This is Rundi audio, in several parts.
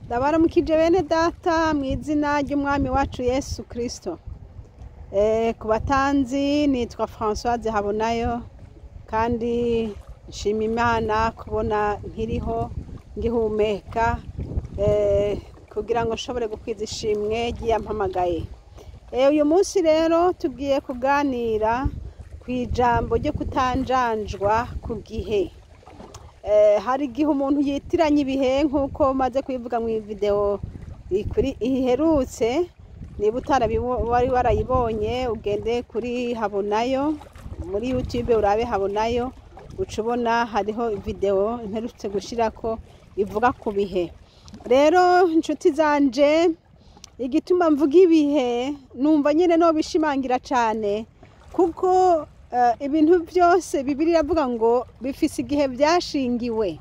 Ndabaramukije bene data mu izina ry'umwami wacu Yesu Kristo. Ku batanzi nitwa Françoise Habonayo, kandi nshima Imana kubona nkiriho ngihumeka, kugira ngo nshobore gukwiza ishimwe ry'iyampamagaye. Uyu munsi rero tugiye kuganira ku ijambo ryo kutanjanjwa ku gihe. Hari igihe umuntu yitiranya ibihe, nk'uko maze kubivuga mu video iherutse. Niba wari warayibonye, ugende kuri Habonayo muri YouTube, urabe Habonayo, uca ubona hariho video mperutse gushirako ivuga ku bihe. Rero inshuti zanje, igituma mvuga ibihe numva nyene no bishimangira cane, kuko ibintu byose Bibiliya iravuga ngo bifise igihe byashingiwe,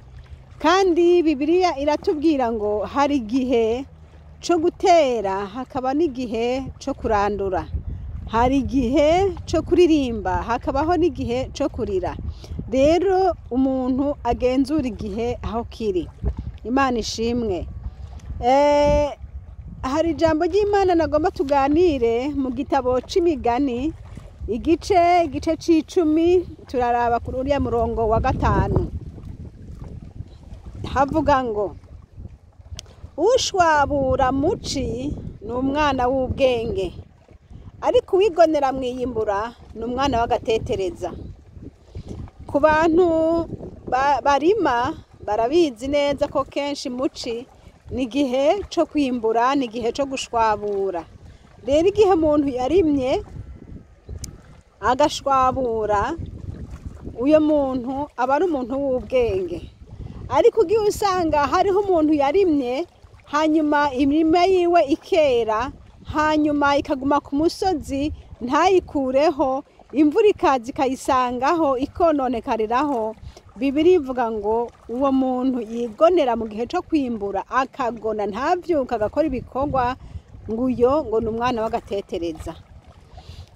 kandi Bibiliya iratubwira ngo hari igihe co gutera, hakaba n'igihe co kurandura, hari igihe co kuririmba, hakabaho n'igihe co kurira. Rero umuntu agenzura igihe aho kiri. Imana ishimwe. Hari ijambo ry'Imana nagomba tuganire mu gitabo c'Imigani, igice c'icumi, turaraba kuri uriya murongo wa 5. Havuga ngo: "Ushwabura muci ni umwana w'ubwenge, ariko uwigonera mwiyimbura ni umwana w'agatetereza." Ku bantu barima barabizi neza ko kenshi muci ni igihe co kwimbura, ni igihe co gushwabura. Rero igihe umuntu yarimye agashwabura, uyo muntu aba ari umuntu w'ubwenge. Ariko ugiye usanga hariho umuntu yarimye, hanyuma imirima yiwe ikera, hanyuma ikaguma ku musozi ntayikureho, imvura ikaza ikayisangaho ikononekariraho. Bibiliya ivuga ngo uwo muntu yigonera mu gihe co kwimbura, akagona ntavyuka agakora ibikorwa, ngo uyo ngo ni umwana w'agatetereza.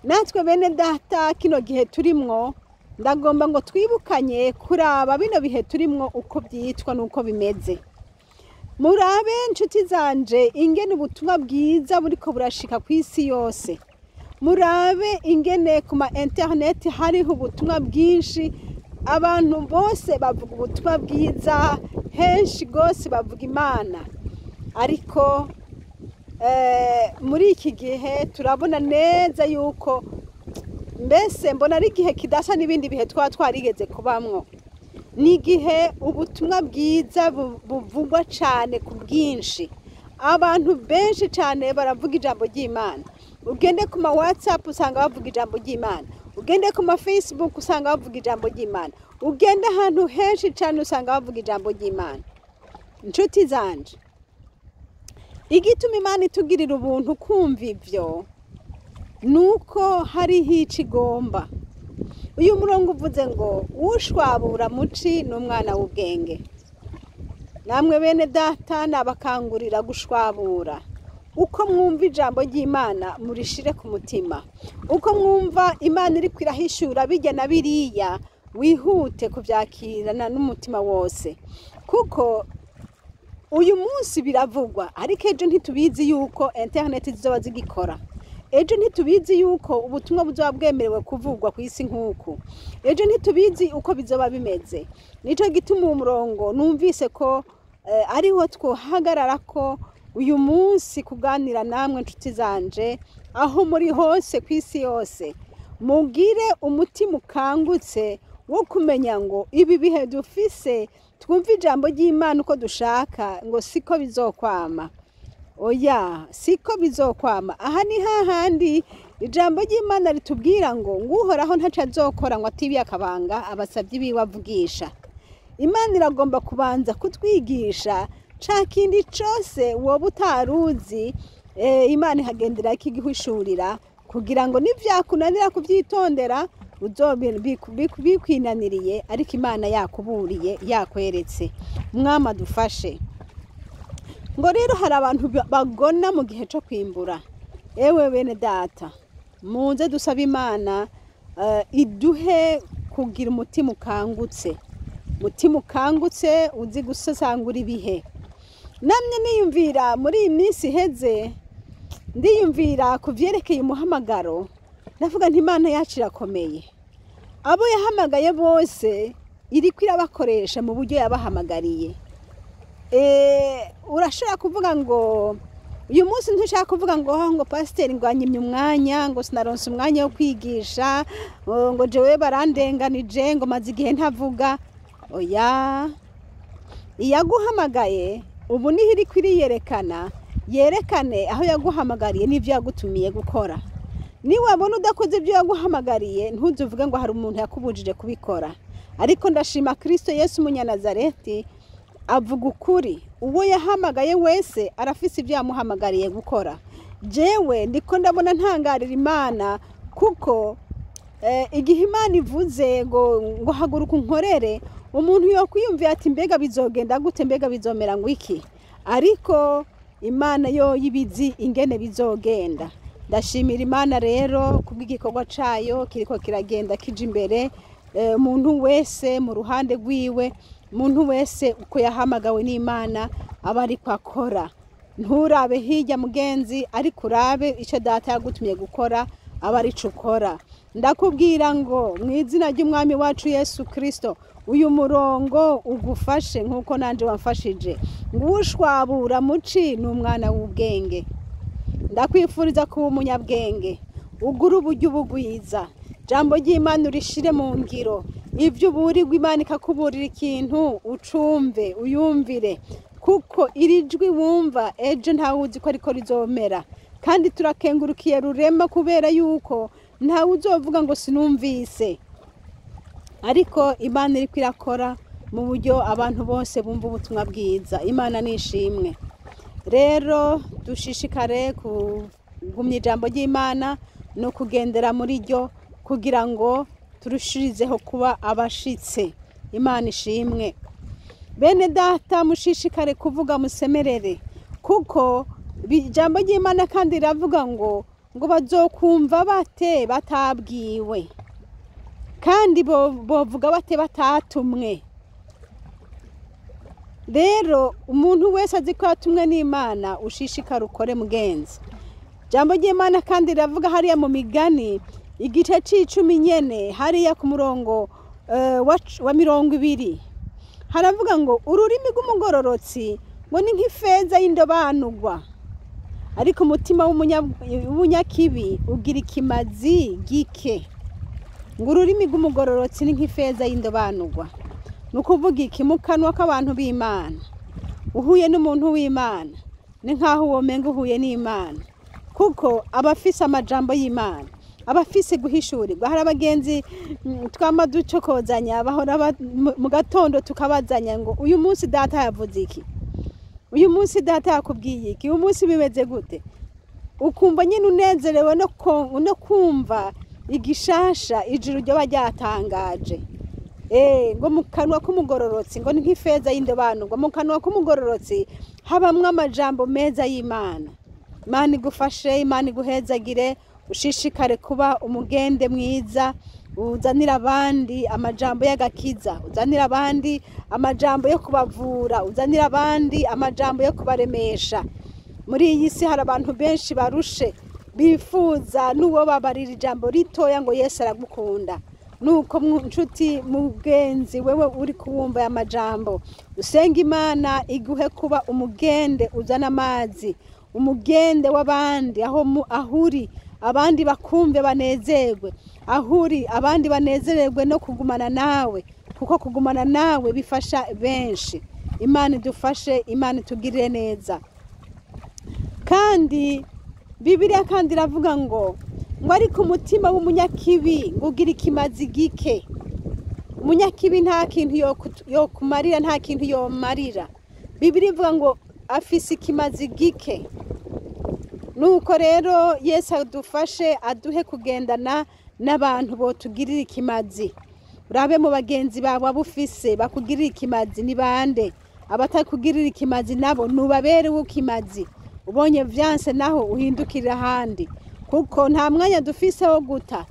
Natwe bene data, kino gihe turimwo, ndagomba ngo twibukanye kuraba bino bihe turimwo uko byitwa n'uko bimeze. Murabe nshuti zanje ingene ubutumwa bwiza buriko burashika ku isi yose. Murabe ingene ku ma internet hariho ubutumwa bwinshi, abantu bose bavuga ubutumwa bwiza, henshi rwose bavuga Imana. Ariko muri iki gihe turabona neza yuko mbese mbona ari igihe kidasa n'ibindi bihe twaba twarigeze kubamwo. Ni igihe ubutumwa bwiza buvugwa cane ku bwinshi, abantu benshi cane baravuga ijambo ry'Imana. Ugende ku ma WhatsApp usanga bavuga ijambo ry'Imana, ugende ku ma Facebook usanga bavuga ijambo ry'Imana, ugende ahantu henshi cane usanga bavuga ijambo ry'Imana. Inshuti zanje, igituma Imana itugirira ubuntu kumva ivyo nuko hariho ico igomba. Uyu murongo uvuze ngo ushwabura muci ni umwana w'ubwenge. Namwe bene data, nabakangurira gushwabura. Uko mwumva ijambo ry'Imana murishire ku mutima. Uko mwumva Imana iriko irahishura bijya na biriya, wihute kuvyakirana n'umutima wose, kuko uyu munsi biravugwa, ariko ejo ntitubizi yuko internet zizoba zigikora, ejo ntitubizi yuko ubutumwa buzoba bwemerewe kuvugwa ku isi nk'uku, ejo ntitubizi uko bizoba bimeze. Nico gituma uwo murongo numvise ko ariho twohagarara ko uyu munsi kuganira namwe nshuti zanje, aho muri hose ku isi yose, mugire umutima ukangutse wo kumenya ngo ibi bihe dufise twumva ijambo ry'Imana uko dushaka, ngo siko bizokwama. Oya, siko bizokwama. Aha ni hahandi ijambo ry'Imana ritubwira ngo nguhoraho ntaco azokora ngo atibiye akabanga abasavyi biwe avugisha. Imana iragomba kubanza kutwigisha ca kindi cose woba utaruzi, Imana ikagendera ikiguhishurira kugira ngo nivyakunanira kuvyitondera bikwinaniriye, ariko Imana yakuburiye, yakweretse. Mwama adufashe. Ngo rero hari abantu bagona mu gihe co kwimbura. Ewe bene data, muze dusabe Imana iduhe kugira umutima ukangutse, umutima ukangutse uzi gusesangura ibihe. Namye niyumvira muri iyi minsi iheze, ndiyumvira ku vyerekeye umuhamagaro, ndavuga nti Imana yacu irakomeye. Abo yahamagaye bose iriko irabakoresha mu buryo yabahamagariye. Urashobora kuvuga ngo uyu munsi ntushaka kuvuga ngo oh, ngo pasiteri ngo anyimye umwanya, ngo sinaronse umwanya wo kwigisha, ngo jewe barandenganije, ngo maze igihe ntavuga. Oya, iyaguhamagaye ubu niho iriko iriyerekana, yerekane aho yaguhamagariye n'ivyo yagutumiye gukora. Niwabona udakoze ibyo yaguhamagariye, ntuzuvuge ngo hari umuntu yakubujije kubikora. Ariko ndashima Kristo Yesu Umunyanazareti avuga ukuri, uwo yahamagaye wese arafise ibyo yamuhamagariye gukora. Jewe ndiko ndabona ntangarira Imana, kuko igihe Imana ivuze ngo haguruka unkorere, umuntu yokwiyumvira ati mbega bizogenda gute, mbega bizomera ngo iki? Ariko Imana yo yibizi ingene bizogenda. Ndashimira Imana rero kubw'igikorwa cayo kiriko kiragenda kija imbere. Umuntu wese mu ruhande rwiwe, umuntu wese uko yahamagawe n'Imana aba ariko akora. Nturabe hirya mugenzi, ariko urabe ico data yagutumye gukora, aba arico ukora. Ndakubwira ngo mu izina ry'Umwami wacu Yesu Kristo, uyu murongo ugufashe nk'uko nanje wamfashije. Ngushwabura muci ni umwana w'ubwenge. Ndakwifuriza kuba umunyabwenge, ugure uburyo ubugwiza, jambo ry'Imana urishire mu ngiro. Ivyo uburirwa Imana ikakuburira ikintu, ucumve uyumvire, kuko iri jwi wumva ejo ntawe uzi ko ariko rizomera. Kandi turakengurukiye Rurema kubera yuko ntawe uzovuga ngo sinumvise. Ariko Imana iriko irakora mu buryo abantu bose bumva ubutumwa bwiza. Imana nishimwe. Rero dushishikare kugumya ijambo ry'Imana no kugendera muri ryo, kugira ngo turushirizeho kuba abashitse. Imana ishimwe. Bene data, mushishikare kuvuga musemerere, kuko ijambo ry'Imana kandi riravuga ngo bazokumva bate batabwiwe, kandi bovuga bate batatumwe. Rero umuntu wese azi ko yatumwe n'Imana, ushishikare ukore mugenzi. Jambo ry'Imana kandi riravuga hariya mu migani igice c'icumi nyene, hariya ku murongo wa 20, haravuga ngo ururimi rw'umugororotsi ngo ni nk'ifeza y'indobanurwa, ariko umutima w'umunyakibi ugira ikimazi gike. Ngo ururimi rw'umugororotsi ni nk'ifeza y'indobanurwa. Ni ukuvuga iki? Mu kanwa k'abantu b'Imana, uhuye n'umuntu w'Imana ni nk'aho womenga uhuye n'Imana, kuko aba afise amajambo y'Imana, aba afise guhishurirwa. Hari abagenzi twama ducokozanya, bahora mu gatondo tukabazanya ngo uyu munsi data yavuze iki, uyu munsi data yakubwiye iki, uyu munsi bimeze gute. Ukumva nyine unezerewe no kumva igishasha ijuru ryoba ryatangaje. Ngo mu kanwa k'umugororotsi ngo ni nk'ifeza y'indobanurwa, mu kanwa k'umugororotsi habamwo amajambo meza y'Imana. Imana igufashe, Imana iguhezagire, ushishikare kuba umugende mwiza, uzanira abandi amajambo y'agakiza, uzanira abandi amajambo yo kubavura, uzanira abandi amajambo yo kubaremesha. Muri iyi si hari abantu benshi barushe, bifuza n'uwo babarira ijambo ritoya ngo Yesu aragukunda. Nuko nshuti mugenzi wewe uri kuwumva aya majambo, usenga Imana iguhe kuba umugende uzana amazi, umugende w'abandi, aho ahuri abandi bakumve banezerwe, ahuri abandi banezererwe no kugumana nawe, kuko kugumana nawe bifasha benshi. Imana idufashe, Imana itugirire neza. Kandi Bibiliya kandi iravuga ngo ariko umutima w'umunyakibi ngo ugira ikimazi gike. Umunyakibi nta kintu yokumarira, nta kintu yomarira. Bibiliya ivuga ngo afise ikimazi gike. Nuko rero Yesu adufashe, aduhe kugendana n'abantu botugirira ikimazi. Urabe mu bagenzi bawe abufise bakugirira ikimazi ni bande, abatakugirira ikimazi nabo nubabere ukimazi. Ubonye vyanse naho uhindukirira ahandi, kuko nta mwanya dufise wo guta,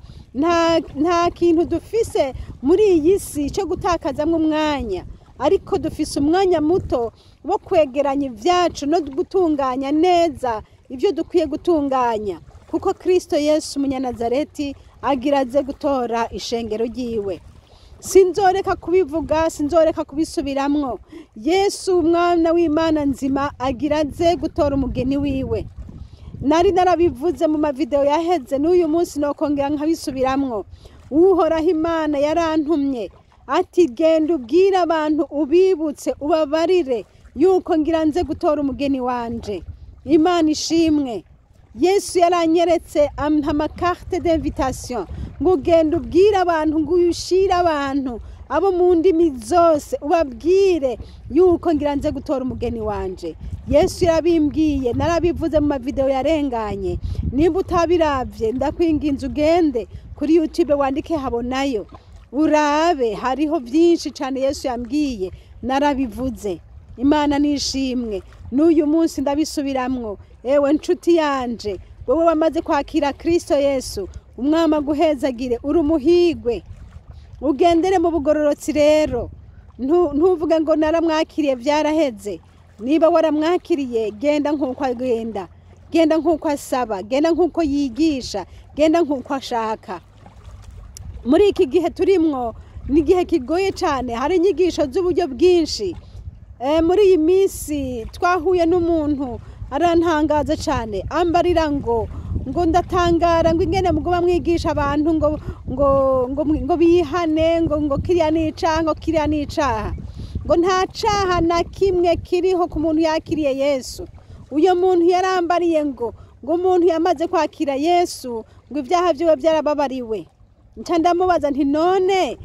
nta kintu dufise muri iyi si cyo gutakazamwo umwanya. Ariko dufise umwanya muto wo kwegeranya ibyacu no gutunganya neza ibyo dukwiye gutunganya, kuko Kristo Yesu Umunyanazareti agira aze gutora ishengero ryiwe. Sinzoreka kubivuga, sinzoreka kubisubiramwo. Yesu umwana w'Imana nzima agira aze gutora umugeni wiwe. Nari narabivuze mu mavideo yaheze, n'uyu munsi nokongera nkabisubiramwo. Uhoraho Imana yarantumye ati genda ubwire abantu, ubibutse, ubabarire yuko ngira nze gutora umugeni wanje. Imana ishimwe. Yesu yaranyeretse, ampa amakarte d'invitation ngo ugende ubwire abantu, ngo ushire abantu abo mu ndimi zose, ubabwire yuko ngira nze gutora umugeni wanje. Yesu yarabimbwiye, narabivuze mu mavideo yarenganye. Nimba utabiravye, ndakwinginze ugende kuri YouTube wandike Habonayo, urabe, hariho byinshi cyane Yesu yambwiye, narabivuze. Imana nishimwe. N'uyu munsi ndabisubiramwo. Ewe nshuti yanje, wowe wamaze kwakira Kristo Yesu, umwami aguhezagire, uri umuhigwe, ugendere mu bugororotsi. Rero ntuvuge ngo naramwakiriye byaraheze. Niba waramwakiriye, genda nk'uko agenda, genda nk'uko asaba, genda nk'uko yigisha, genda nk'uko ashaka. Muri iki gihe turimwo ni igihe kigoye cyane, hari inyigisho z'uburyo bwinshi. Muri iyi minsi twahuye n'umuntu arantangaza cyane, ambarira ngo ndatangara ngo ingene muguma mwigisha abantu ngo bihane, ngo kiriya ni icaha, ngo kiriya ni icaha, ngo nta caha na kimwe kiriho ku muntu yakiriye Yesu. Uyo muntu yarambariye ngo umuntu yamaze kwakira Yesu ngo ibyaha byiwe byarababariwe. Nca ndamubaza nti none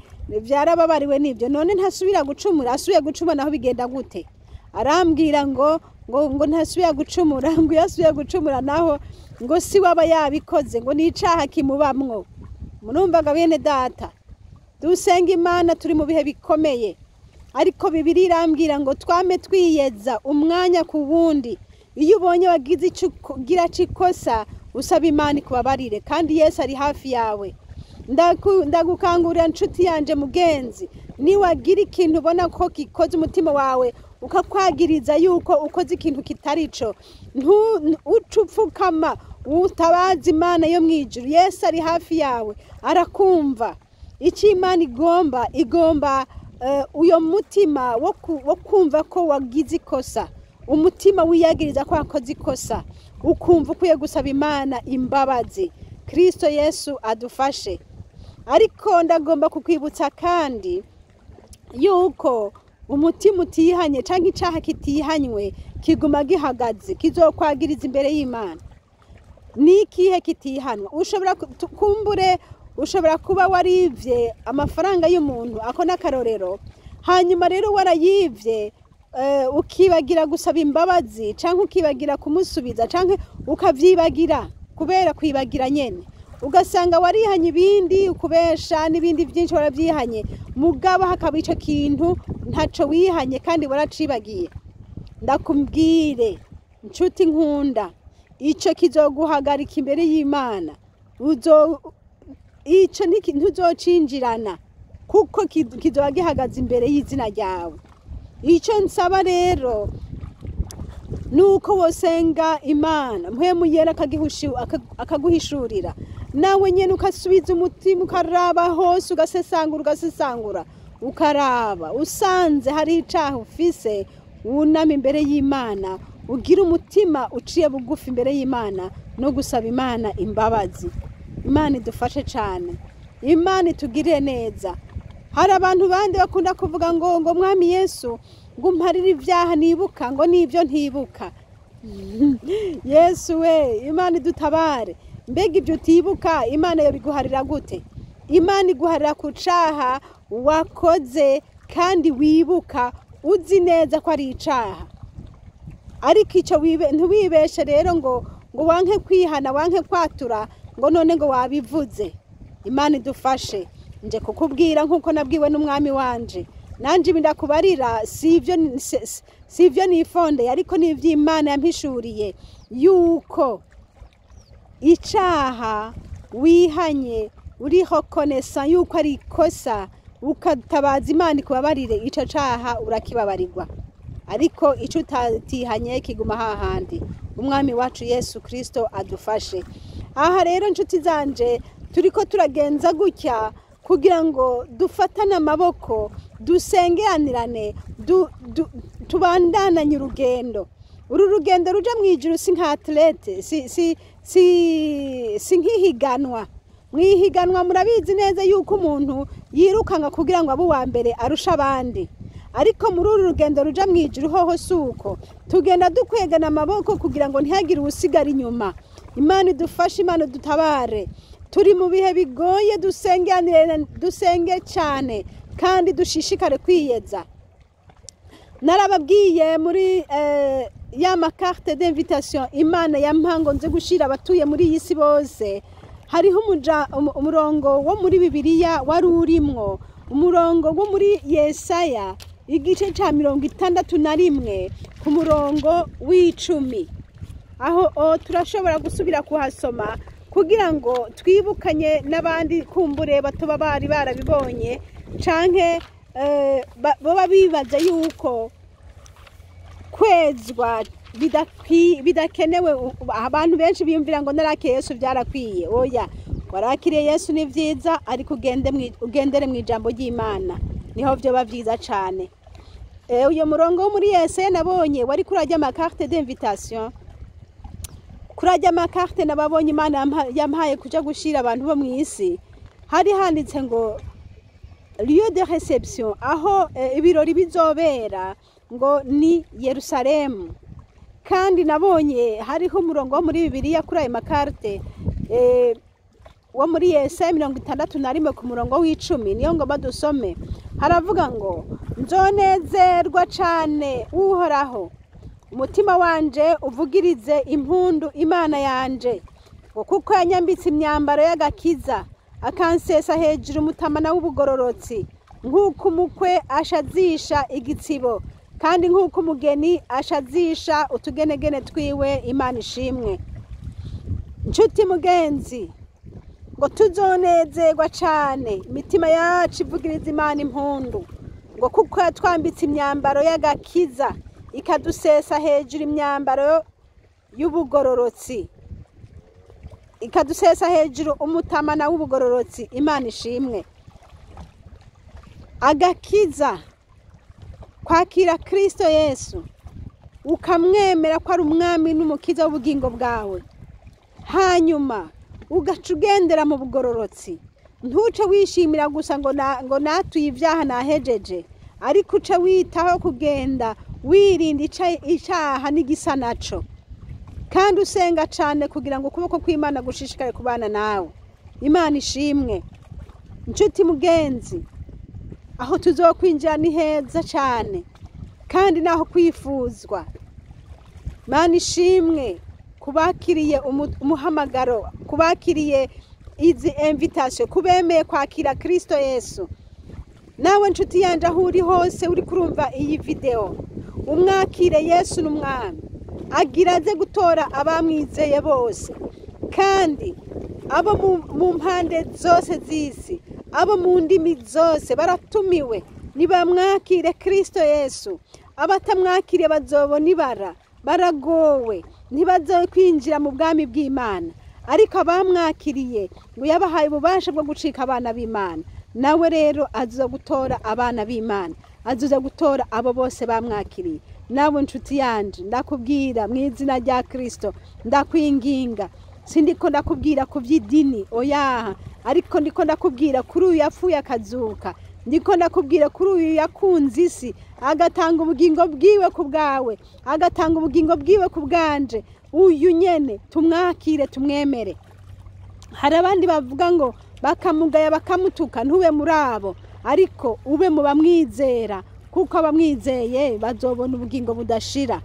byarababariwe nibyo, none ntasubira gucumura? Asubiye gucumura naho bigenda gute? Arambwira ngo ntasubira gucumura, ngo iyo asubiye gucumura naho ngo si waba yabikoze, ngo ni icaha kimubamwo. Murumvaga bene data, dusenga Imana, turi mu bihe bikomeye, ariko Bibiliya irambwira ngo twame twiyeza umwanya ku wundi. Iyo ubonye wagize ico ugira c'ikosa, usaba Imana ikubabarire, kandi Yesu ari hafi yawe. Ndagukangurira nshuti yanje mugenzi, niwagira ikintu ubona ko gikoze umutima wawe ukakwagiriza yuko ukoze ikintu kitari co, uce upfukama utabaza Imana yo mwijuru. Yesu ari hafi yawe, arakumva. Icyo Imana igomba uyo mutima wo kumva ko wagize ikosa, umutima wiyagiriza ko wakoze ikosa, ukumva ukwiye gusaba Imana imbabazi. Kristo Yesu adufashe. Ariko ndagomba kukwibutsa kandi yuko umutima utihanye canke icaha kitihanywe kiguma gihagaze, kizokwagiriza imbere y'Imana. Ni ikihe kitihanwa? Ushobora kumbure ushobora kuba warivye amafaranga y'umuntu, ako n'akarorero. Hanyuma rero warayivye, ukibagira gusaba imbabazi, canke ukibagira kumusubiza, canke ukavyibagira kubera kwibagira nyene, ugasanga warihanye ibindi, ukubesha n'ibindi byinshi waravyihanye, mugabo hakaba ico kintu ntaco wihanye kandi waracibagiye. Ndakubwire nshuti nkunda, ico kizoguhagarika imbere y'Imana. Ico ntuzocinjirana, kuko kizoba gihagaze imbere y'izina ryawe. Ico nsaba rero nuko wosenga Imana, Mpwemu Yera akaguhishurira, nawe nyene ukasubiza umutima, ukaraba hose, ugasesangura, ugasesangura, ukaraba usanze hari icaha ufise, wunama imbere y'Imana, ugira umutima uciye bugufi imbere y'Imana no gusaba Imana imbabazi. Imana idufashe cane, Imana itugirire neza. Hari abantu bandi bakunda kuvuga ngo Mwami Yesu ngo umparire ibyaha nibuka, ngo nibyo ntibuka. Yesu we, Imana idutabare. Mbega ibyo utibuka Imana yobiguharira gute? Imana iguharira ku caha wakoze kandi wibuka, uzi neza ko ari icaha. Ariko ico ntiwibeshe rero ngo wanke kwihana, wanke kwatura, ngo none ngo wabivuze. Imana idufashe. Nje kukubwira nkuko nabwiwe n'umwami wanje, nanje ibi ndakubarira si ivyo nifondeye, ariko ni ivy'Imana yampishuriye, yuko icaha wihanye uriho konesa yuko ari ikosa, ukatabaza Imana ikubabarire, ico caha urakibabarirwa. Ariko ico utatihanye kiguma hahandi. Umwami wacu Yesu Kristo adufashe. Aha rero nshuti zanje, turiko turagenza gutya kugira ngo dufatane amaboko, dusengeranirane, tubandananye urugendo. Uru rugendo ruja mu ijuru si nka athlète, si nk'ihiganwa. Mwihiganwa murabizi neza yuko umuntu yirukanga kugira ngo abe uwa mbere arusha abandi. Ariko muri uru rugendo ruja mu ijuru hoho si uko. Tugenda dukwegana amaboko kugira ngo ntihagire uwusigara inyuma. Imana idufashe, Imana idutabare. Turi mu bihe bigoye, dusengeranire, dusenge cyane kandi dushishikare kwiyeza. Narababwiye muri ya ma carte d'invitation Imana yampa ngo nze gushira abatuye muri iyi si bose, hariho umurongo wo muri Bibiliya wari urimwo, umurongo wo muri Yesaya igice ca 61 ku murongo w'10. Aho turashobora gusubira kuhasoma kugira ngo twibukanye n'abandi kumbure batoba bari barabibonye, canke boba bibaza yuko kwezwa bidakenewe. Abantu benshi biyumvira ngo narakiriye Yesu byarakwiye. Oya, warakiriye Yesu ni vyiza, ariko ugendere mu ijambo ry'Imana, niho vyoba vyiza cane. Uyo murongo wo muri Yesaya nabonye wari kuri arya ma carte d'invitation, kuri arya ma carte nababonye Imana yampaye kuja gushira abantu bo mw'isi, hari handitse ngo lieu de réception, aho ibirori bizobera ngo ni Yerusalemu. Kandi nabonye hariho umurongo wo muri Bibiliya kuri ayo ma carte, wo muri Yesaya 61 ku murongo w'10, niyo ngomba dusome. Haravuga ngo: "Nzonezerwa cane Uhoraho, umutima wanje uvugirize impundu Imana yanje, ngo kuko yanyambitse imyambaro y'agakiza, akansesa hejuru umutamana w'ubugororotsi, nk'uko umukwe ashazisha igitsibo, kandi nk'uko umugeni ashazisha utugenegene twiwe." Imana ishimwe. Nshuti mugenzi, ngo tuzonezerwa cane, imitima yacu ivugiriza Imana impundu, ngo kuko yatwambitse imyambaro y'agakiza, ikadusesa hejuru imyambaro y'ubugororotsi, ikadusesa hejuru umutamana w'ubugororotsi. Imana ishimwe. Agakiza, kwakira Kristo Yesu, ukamwemera ko ari umwami n'umukiza w'ubugingo bwawe, hanyuma ugaca ugendera mu bugororotsi. Ntuce wishimira gusa ngo natuye ibyaha nahejeje, ariko uce witaho kugenda wirinda icaha n'igisa naco, kandi usenga cane kugira ngo ukuboko kw'Imana gushishikare kubana nawe. Imana ishimwe. Nshuti mugenzi, aho tuzokwinjira ni heza cane, kandi naho kwifuzwa. Imana ishimwe kubakiriye umuhamagaro, kubakiriye izi invitation, kubemeye kwakira Kristo Yesu. Nawe nshuti yanje, aho uri hose uri kurumva iyi video, umwakire Yesu n'umwami. Agira aze gutora abamwizeye bose, kandi abo mu mpande zose z'isi, abo mu ndimi zose baratumiwe, nibamwakire Kristo Yesu. Abatamwakiriye bazobona ibara, baragowe, ntibazokwinjira mu bwami bw'Imana. Ariko abamwakiriye ngo yabahaye ububasha bwo gucika abana b'Imana. Nawe rero azoza gutora abana b'Imana, azoza gutora abo bose bamwakiriye. Nawe nshuti yanje, ndakubwira mu izina rya Kristo, ndakwinginga. Sindiko ndakubwira ku by'idini, oyaha, ariko ndiko ndakubwira kuri uyu yapfuye akazuka, ndiko ndakubwira kuri uyu yakunze isi agatanga ubugingo bwiwe ku bwawe, agatanga ubugingo bwiwe ku bwanje. Uyu nyene tumwakire, tumwemere. Hari abandi bavuga ngo bakamugaya, bakamutuka. Ntube muri abo, ariko ube mu bamwizera, kuko abamwizeye bazobona ubugingo budashira.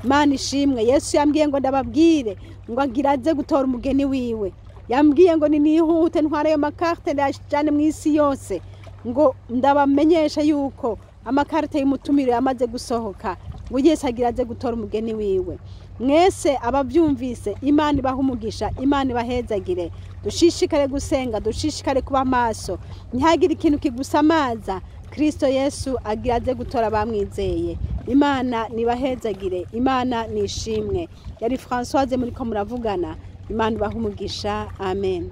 Mana ishimwe. Yesu yambwiye ngo ndababwire ngo agira aze gutora umugeni wiwe. Yambwiye ngo ninihute ntware ayo ma carte, ndayajane mu isi yose, ngo ndabamenyesha yuko ama carte y'umutumiro yamaze gusohoka. Ngo Yesu agira aze gutora umugeni wiwe. Mwese ababyumvise, Imana ibahe umugisha, Imana ibahezagire. Dushishikare gusenga, dushishikare kuba maso, ntihagire ikintu kigusamaza. Kristo Yesu agira aze gutora abamwizeye. Imana nibahezagire, Imana nishimwe. Yari Françoise muriko muravugana. Imana ibahe umugisha, amen.